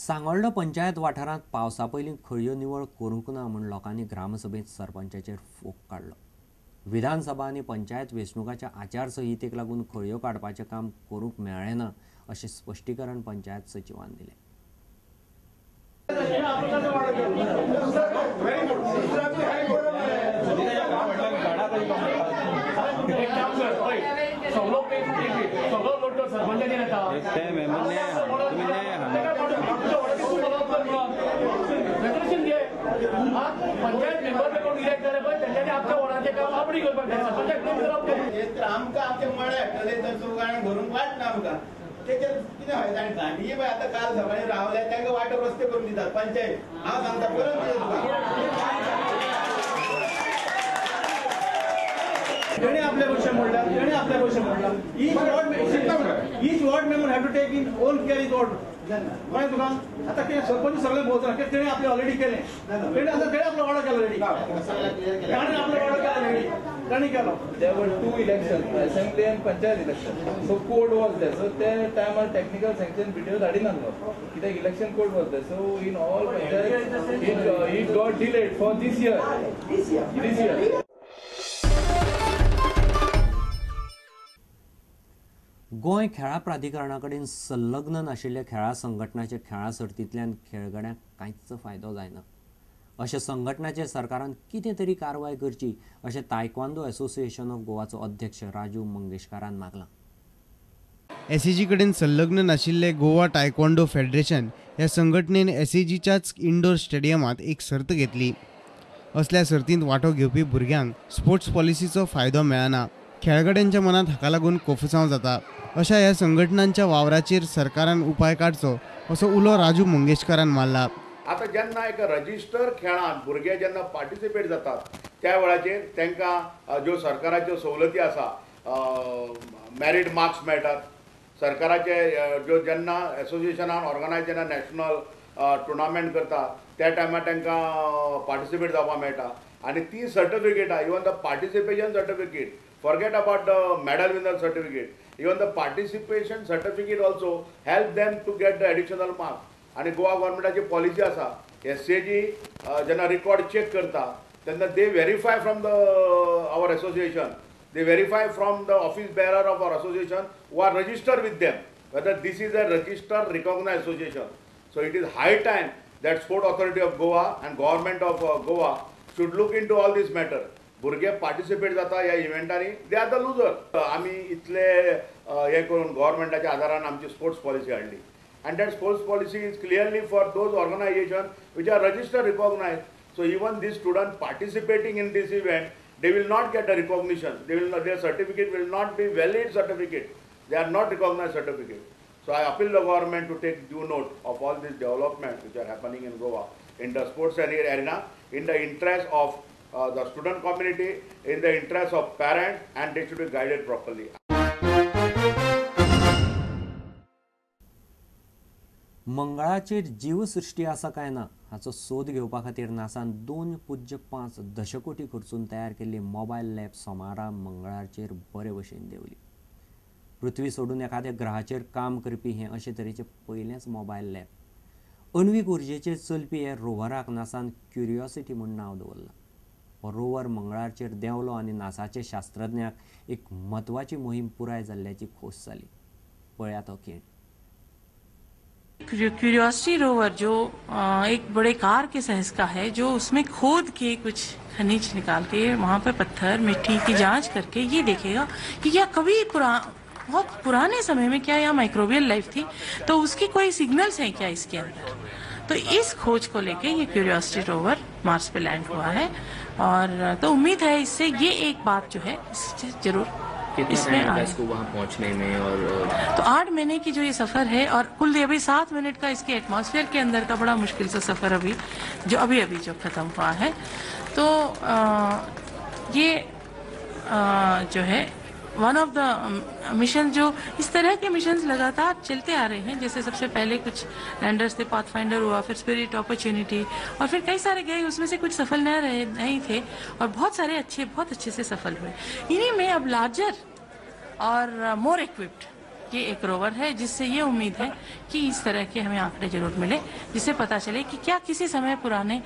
सांगोल्डा पंचायत वाठारांत पावसा पयलीं खळयो निवळ करूंक ना म्हूण लोकांनी ग्रामसभेंत सरपंचाचेर फोग काडलो. विधानसभा आनी पंचायत वेंचणुकाच्या आचारसंहितेक लागून खळयो काडपाचें काम करूंक मेळ्ळें ना अशें स्पश्टीकरण पंचायत सचिवान दिलें. आमकां आमचे मळे हाडटले तर चौगांनी भरून वाट ना आमकां तेचेर कितें फायदा. आनी गांडये पळय आतां काल सकाळी रावल्या तांकां वाटो रस्ते करून दितात पंचायत. हांव सांगता परत दिता तुका. तेणे आपले पयशे मोडल्या, तेणे आपले पयशे मोडला. Each ward member have to take in own care is ward. कळ्ळें तुका? आतां कितें सरपंच सगळें भोंवता तेणे आपलें ऑलरेडी केलें, तेणे आतां तेणे आपलो वाडो केलो ऑलरेडी, ताणें आपलो वाडो केलो ऑलरेडी, ताणें केलो. There were two elections, assembly and panchayat election. So code was there. So त्या टायमार टेक्निकल सँक्शन बीडीओ धाडिनासलो कित्याक election code was there. So in all panchayat it got delayed for this year. This year. Goa खेळां प्राधिकरणा कडेन संलग्न नाशिल्ल्या खेळां संघटनाच्या खेळां सर्तींतल्यान खेळगड्यांक कांयच फायदो जायना. अशा संघटनाचेर सरकारान कितें तरी कारवाय करची अशें तायक्वांदो एसोसिएशन ऑफ गोवाचो अध्यक्ष राजू मंगेशकारान मागलां. एसएजी कडेन संलग्न नाशिल्ले गोवा तायक्वांडो फेडरेशन ह्या संघटनेन एसएजीच्याच इंडोर स्टेडियमांत एक सर्त घेतली. असल्या सर्तींत वांटो घेवपी भुरग्यांक स्पोर्ट्स पॉलिसीचो फायदो मेळना. खेळगड्यांच्या मनांत हाका लागून कोफुसांव जाता. अशा ह्या संघटनांच्या वावराचेर सरकारान उपाय काडचो असो उलो राजू मंगेशकारान मारला. आतां जेन्ना एका रजिस्टर खेळांत भुरगे जेन्ना पार्टिसिपेट जातात त्या वेळाचेर तांकां ज्यो सरकाराच्यो सवलती आसा, मॅरीट मार्क्स मेळटात. सरकाराचे ज्यो जेन्ना एसोसिएशनान ऑर्गनायज जेन्ना नॅशनल टुर्नामेंट करता त्या टायमार तांकां पार्टिसिपेट जावपाक मेळटा आनी ती सर्टिफिकेटां, even the participation certificate, forget about the medal winner certificate, even the participation certificate also help them to get the additional marks. आनी गोवा गव्हर्मेंटाची पॉलिसी आसा, एसएजी जेन्ना रिकॉर्ड चॅक करता तेन्ना they verify from the our association, they verify from the office bearer of our association who are registered with them whether this is a registered recognized association. So it is high time that Sport Authority of Goa and Government of Goa should look into all this matter. भुरगे participate जाता ह्या इव्हेंटांनी, they are the loser. आमी इतले हे करून गव्हर्मेंटाच्या आदारान आमची sports policy हाडली and that sports policy is clearly for those organization which are registered recognized. So even this student participating in this event, they will not get a recognition. They will not, their certificate will not be valid certificate. They are not recognized certificate. So I appeal the government to take due note of all these developments which are happening in Goa in the sports arena, in the interest of the student community, in the interest of parents, and they should be guided properly. मंगळाचेर जीवसृश्टी आसा काय ना हाचो सोद घेवपा खातीर नासान 2.5 दशकोटी खर्चून तयार केल्ली mobile lab सोमारा मंगळाचेर बरे भशेन देंवली. पृथ्वी सोडून एखाद्या ग्रहाचेर काम करपी हें अशे तरेचें पयलेंच मोबायल लॅब. अण्वीक उर्जेचेर चलपी हे रोवराक नासान क्युरियोसिटी म्हूण नांव दवरलां. हो रोवर मंगळाचेर देंवलो आनी नासाचे शास्त्रज्ञाक एक म्हत्वाची मोहीम पुराय जाल्ल्याची खोस जाली. पळयात हो खीण. क्यूरियोसिटी रोवर जो एक बड़े कार के साइज का है, जो उसमें खोद के कुछ खनिज निकाल के वहाँ पर पत्थर मिट्टी की जांच करके ये देखेगा कि क्या कभी बहुत पुराने समय में क्या यहाँ माइक्रोबियल लाइफ थी, तो उसकी कोई सिग्नल्स हैं क्या इसके अंदर. तो इस खोज को लेके ये curiosity rover Mars pay land हुआ है और तो उम्मीद है इससे ये एक बात जो है इससे जरूर इसमें इसको वहाँ पहुँचने में. और तो 8 महीने की जो ये सफ़र है और कुल अभी 7 मिनट का इसके एटमॉस्फेयर के अंदर का बड़ा मुश्किल सा सफ़र अभी जो अभी अभी जो ख़त्म हुआ है, तो ये जो है वन ऑफ the mission, जो इस तरह के मिशन लगातार चलते आ रहे हैं. जैसे सबसे पहले कुछ लैंडर्स थे, पाथफाइंडर हुआ, फिर स्पिरिट अपॉर्चुनिटी, और फिर कई सारे गए, उसमें से कुछ सफल न रहे नहीं थे और बहुत सारे अच्छे बहुत अच्छे से सफल हुए. इन्हीं में अब लार्जर और मोर इक्विप्ड ये एक रोवर है जिससे ये उम्मीद है कि इस तरह के हमें आंकड़े जरूर मिले, जिससे पता चले कि क्या किसी समय पुराने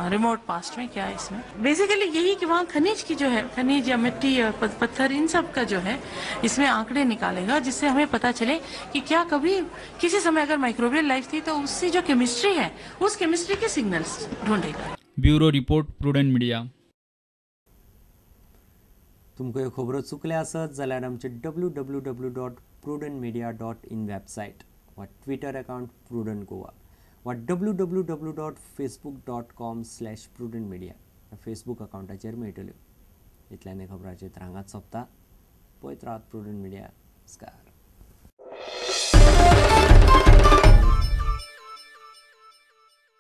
रिमोट पास्ट में क्या इसमें बेसिकली यही कि वहाँ खनिज की जो है, खनिज या मिट्टी या पत्थर, इन सब का जो है इसमें आंकड़े निकालेगा, जिससे हमें पता चले कि क्या कभी किसी समय अगर माइक्रोबियल लाइफ थी तो उससे जो केमिस्ट्री है उस केमिस्ट्री के सिग्नल्स ढूंढेगा। Bureau report, Prudent media. तुमकां ह्यो खबरो चुकल्या आसत जाल्यार आमचे www.prudentmedia.in website वा ट्विटर अकाउंट प्रुडंट गोवा वा www.facebook.com/prudentmedia ह्या फेसबूक अकाउंटाचेर मेळटल्यो। इतल्यान खबराचेर हांगाच सोंपता। पळयत रावात प्रुडंट मिडिया। नमस्कार।